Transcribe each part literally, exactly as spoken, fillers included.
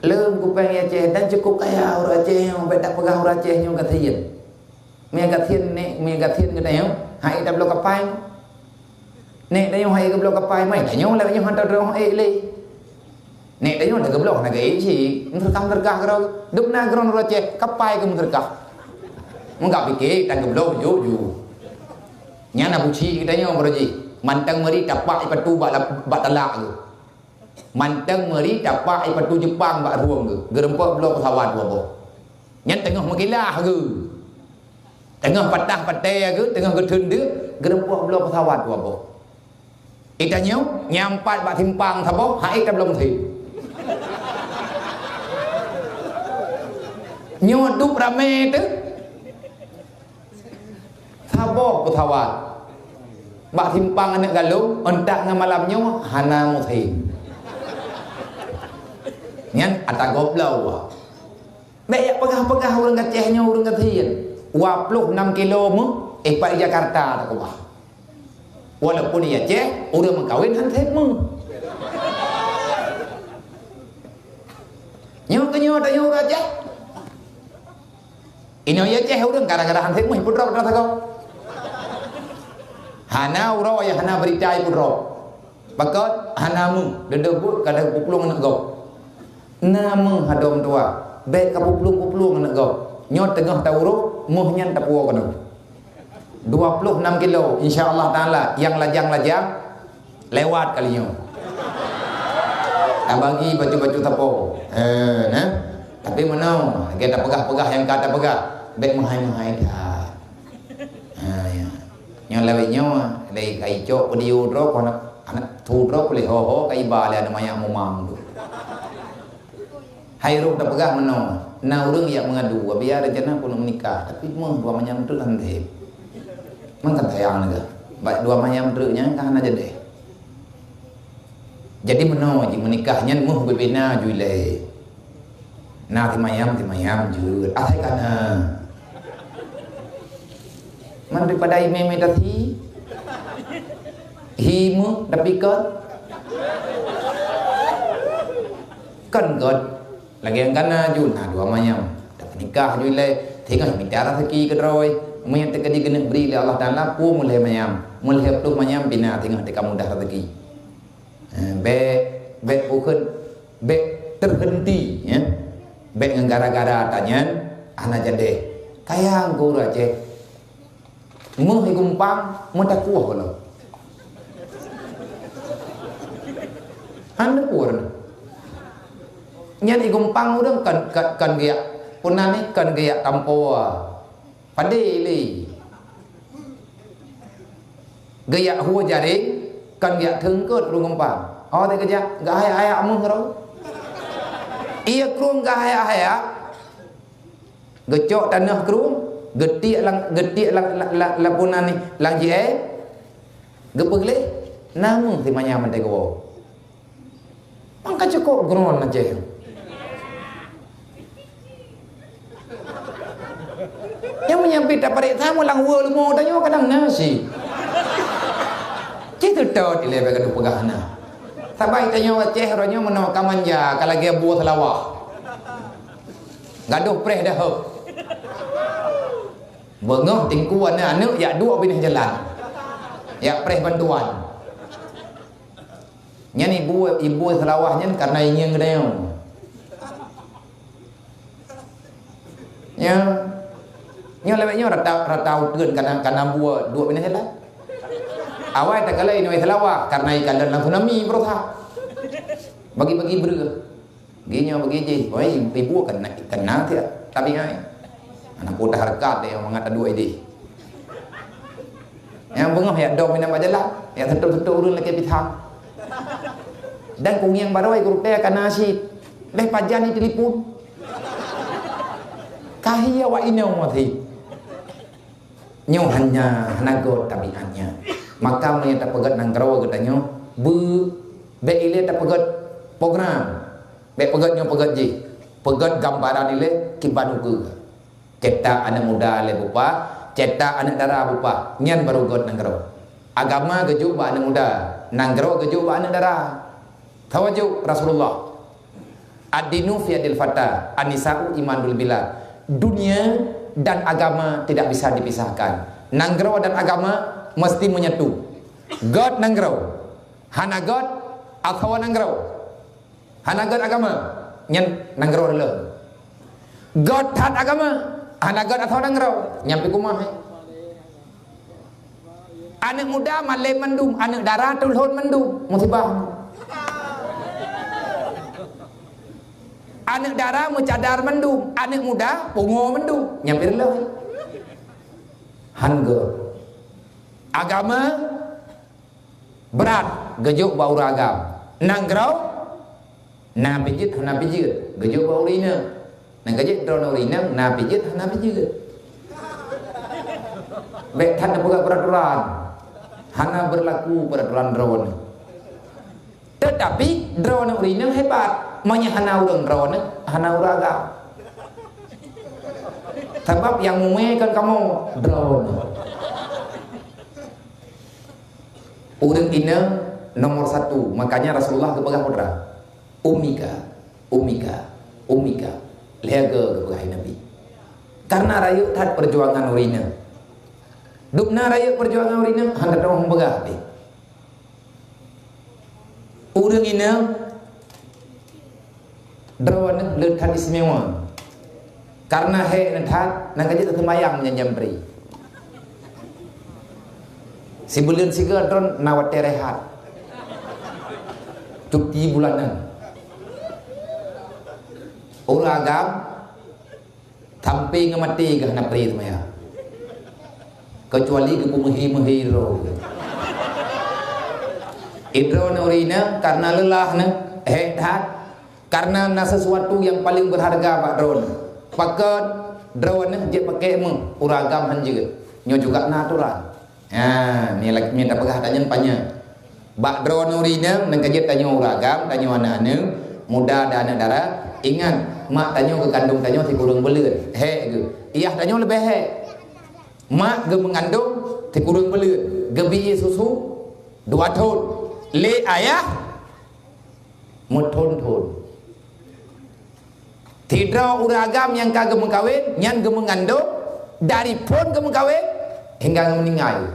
Leuem kupéng di Aceh dan cukup kaya ureueng Aceh nyoe, bèk tapeugah ureueng Aceh nyoe gasien. Meunyo gasien nèk, meunyo gasien geutanyoe, han ék tabloe kapai. Nèk tanyoe han ék geubloe kapai, meunyo tanyoe lagèe nyoe han tabloe ék lé. Nèk tanyoe dah geubloe hana geuék cit, meuseudeukah-meuseudeukah keudroe. Dum na keudroe ureueng Aceh, kapai keu meuseudeukah. Meunyo pike tan geubloe jok ju. Nyan Abu Cik geutanyoe baroe jih. Mantong meuri tapak ipatu bak la-, bak talak geuh. Mantong meuri tapak ipatu Jepang bak rueng geuh. Geureumpok bloe peusawat dua boh. Nyan teungoh meukilah geuh. Teungoh patah patéh geuh, teungoh geutheun deuk, geureumpok bloe peusawat dua boh. Di tanyoe, nyang pat bak simpang saboh, han ék tabloe meusén. Nyoe duek ramé teuh. Saboh peusawat. Bak simpang Aneuk Galong, 'oh tak ngon malam nyoe, hana meusén. Nyan ata gob lom. Bèk jak peugah-peugah ureueng Aceh nyoe ureueng gasien. Dua ploh nam kilo meuh, eh, pat di Jakarta takeubah. Walaupun di Aceh, ureueng meukawen han sép meuh. Nyoe keuh nyoe tanyoe ureueng Aceh. Inoe di Aceh ureueng gara-gara han sép meuh, ipeudrop atra sagoe. Hana uroe nyang hana beurita ipeudrop. Pakon hana meuh, deuh-deuh buet ka deuh peuplueng aneuk gob. Na meuh adoe meutuah, bèk ka peuplueng-peuplueng aneuk gob. Nyoe teungoh taurôh, meuh nyan tapuwoe keunoe. Dua ploh nam kilo, insya Allah Taala, nyang lajang-lajang lewat kali nyoe. Tabagi bacut-bacut sapo. Eh, nah. Tapi meunoe, lagèe tapeugah-peugah nyang ka tapeugah, bèk meuhai-meuhai that. Ha, ya. Nyoe lawét nyoe, lé kai cok video droe, keu aneuk, aneuk tu droe, lé ho-ho, ka iba lé aneuk manyak mumang tu. Hai rôh tapeugah meunoe, na ureueng jak meungadu, "Abi, rencana keuneuk meunikah, tapi meuh dua manyam treuk han sép." Meuh kan sayang lagèe. Bak dua manyam treuk nyan ka hana jadeh. Jadi meunoe jih meunikah nyan meuh beubina ju ilèe. Na simayam-simayam jeuet. Asai ka na. Man daripada imé-imé tasi. Hi meuh tapi kon. Kon göt. Lagèe nyang ka na ju na dua manyam. Teuka nikah ju ilèe. Singoh mita raseuki keudroe. Meunyo teuka di geuneuk bri lé Allah Taala, peue meulhèe manyam. Meulhèe ploh manyam bina singoh teuka mudah raseuki. Eh, bèk, bèk bukon, bèk teuheunti, ya. Bèk ngon gara-gara tanyan hana jadeh. Kaya gura ceh. Meuh igumpang, meutakue gohlom. Hana pue. Nyan igumpang ureueng kan, kan, kan geujak, peue nan nyan kan geujak tampoe. Padé lé. Geujak hue jaréng, kon geujak teungkot ureueng gumpang. Oh, teukeujak, geuhayak-hayak meuh rôh. Ié krueng geuhayak-hayak, geucok tanoh krueng, geutiek lam, geutiek lam, lam, lam, lam peue nan nyan, lam jiéh, geupeugleh, na meuh simanyam mantong geuwoe. Maka cukôp geuron Aceh. Nyang meunyampé taparéksa meulang uroe leumo tanyoe kadang na cit. Cit teutot ilèe bèk gadoh peugah na. Sabai tanyoe Aceh uroe nyoe meunoe ka manja ka lagèe buah seulawah. Gadoh preh daheuek. Beungoh teungku aneuk-aneuk jak duek binéh jalan. Jak preh bantuan. Nyan ibu, ibu seulawah nyan karena ingieng geutanyoe. Nyan, nyoe lawét nyoe rata, rata uteuen kana, kana bue duek binéh jalan. Awai takalon inong seulawah karena ikalon lam tsunami berusaha. Bagi-bagi breueh. Geuh nyoe bagi jih, oi, ibu kena, kena tiap tabi ngai. Aneuk kuta hareukat deh mangat aduek idéh. Nyang beungoh yak dong inong bak jalan, yak seutôt-seutôt ureueng lakèe pisang. Dan kungieng barô gurutée kana cit. Leh pajan itelepon. Kahia wak inong masih. Nyoe hanya hana göt tabiatnya. Maka meunyoe tapeugöt nanggroe geutanyoe, beu, bèk ilèe tapeugöt program. Bèk peugöt nyoe peugöt jih. Peugöt gambaran ilèe kiban ukeue. Cetak aneuk muda lé bupah, cetak aneuk dara bupah. Nyan baru göt nanggroe. Agama geujok bak aneuk muda, nanggroe geujok bak aneuk dara. Tawajok Rasulullah. Ad-dinu fi yadil fata, an-nisa'u imadul bilad. Dunia dan agama tidak bisa dipisahkan. Nanggroe dan agama mesti menyatu. Göt nanggroe, hana göt asoe nanggroe. Hana göt agama, nyan nanggroe reuloh. Göt that agama, hana göt asoe nanggroe, nyan pih kumahe. Aneuk muda malem mandum, aneuk dara tulhon mandum, musibah. Aneuk dara meucadar mandum, aneuk muda pungo mandum, nyan pih reuloh. Han göt. Agama brat geujok bak ureueng agam. Nanggroe na pih jeuet hana pih jeuet, geujok bak ureueng inong. Nyan ka jeuet droeneuh ureueng inong, na pih jeuet hana pih jeuet. Bèk that neupeugah peuratoran. Hana beurlaku peuratoran droeneuh. Teutapi droeneuh ureueng inong hebat. Meunyo hana ureueng droeneuh, hana ureueng agam. Sabab nyang mume kon kamoe, droeneuh. Ureueng inong nomor satu, makanya Rasulullah geupeugah peue teuma, "Ummika, ummika, ummika." Lhèe go geupeugah lé Nabi. Karena rayeuk that peujuangan ureueng inong. Dubna rayeuk peujuangan ureueng inong, han tatu'oh peugah pih. Ureueng inong droeneuh le that istimewa. Karena hék neuh that, nyan ka jeuet taseumbayang meunyo jam bri. Sibuleuen sigoe droeneuh na watèe rehat. Cuti bulanan. Ureueng agam sampai ngon maté geuh hana pri seumayang. Keucuali geupeumeuhi-meuhi droe. Droeneuh ureueng inong karena leulah neuh, hék that. Karena na sesuatu nyang paleng beurharga bak droeneuh. Pakon? Droeneuh jeuet pakèk meuh, ureueng agam han jeuet. Nyoe juga na atoran. Ha, nyoe lagèe nyoe tapeugah tanyoe panyang. Bak droeneuh ureueng inong, nyan ka jeuet tanyoe ureueng agam, tanyoe aneuk-aneuk, muda dan aneuk dara. Ingat, mak tanyoe geukandong tanyoe sikureueng buleuen. Hék geuh. Yah tanyoe leubeh hék. Mak geumeungandong sikureueng buleuen, geubri susu dua thon. Lé ayah meuthon-thon. Sidroe ureueng agam nyang ka geumeukawen, nyan geumeungandong dari phon geumeukawen hingga geumeuninggai.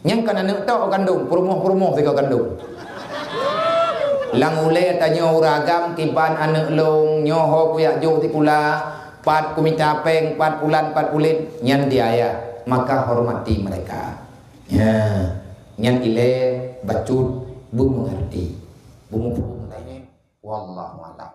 Nyan kon aneuk tok kandong, peurumoh-peurumoh sigoe kandong. Lam ulèe tanyoe ureueng agam kiban aneuk lôn, nyoe ho kujak jok sikula, pat kumita pèng, pat pulan, pat pulen, nyan di ayah, maka hormati mereka. Ya, nyan ilèe bacut beumeungerti, beumuphom. Wallahu a'lam.